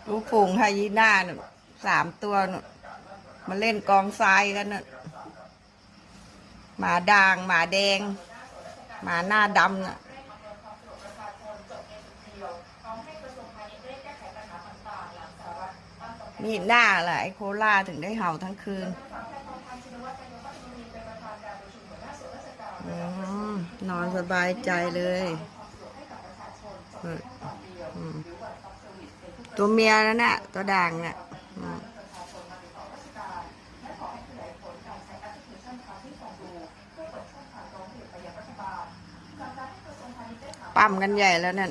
ໂອ້ ຝູງໄຮຢີນານັ້ນ ສາມຕົວນັ້ນ ມາເລ່ນກອງຊາຍກັນນັ້ນ ໝາດ່າງ ໝາແດງ ໝາໜ້າດຳນະ. ມີດໜ້າລະ ໄອ້ໂຄລາເຖິງໄດ້ເຫົ່າທັງຄືນ. ອືມ ນອນສະບາຍໃຈເລີຍ. ອືມ ຕົວເມຍນັ້ນນະ ຕົວດ່າງນະ. ອືມ ປ້ຳກັນໃຫຍ່ແລ້ວນັ້ນ.